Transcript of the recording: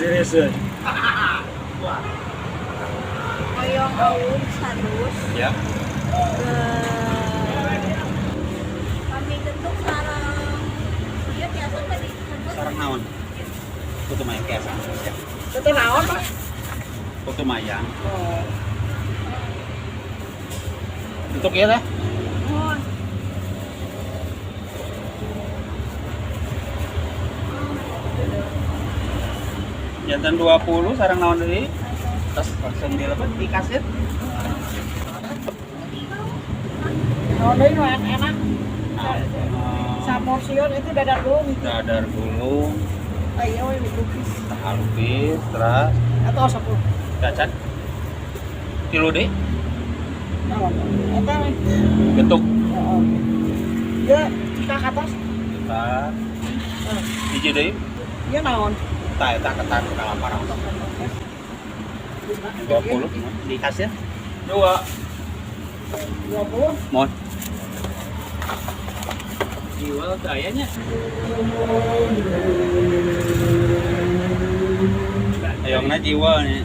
Serius ya? Hoyong awug sadus. Ya. Kami bentuk sarang ieu tiasa teh disebut. Sarang naon? Kutu mayang tiasa. Ya. Itu naon, Pak? Kutu mayang. Oh. Bentuk ya teh? Mohon. Jantan 20 sarang naon deui? Terus langsung dilebet di kasir. Naon deui nu enak? Nah, Saporsion itu dadar gulung itu. Dadar gulung, Ah, iya we lukis. Lukis, terus Atau 10. cacat. Tilu deui, Naon? Eta we. Getuk. Heeh. Ya, cika ka atas. Kita Heeh. hiji deui. Ieu naon? Tah eta ketan kalapar. 20 di kasir. Dua. 20. Mohon. Jual kayaknya. Ayongna jiwa nih.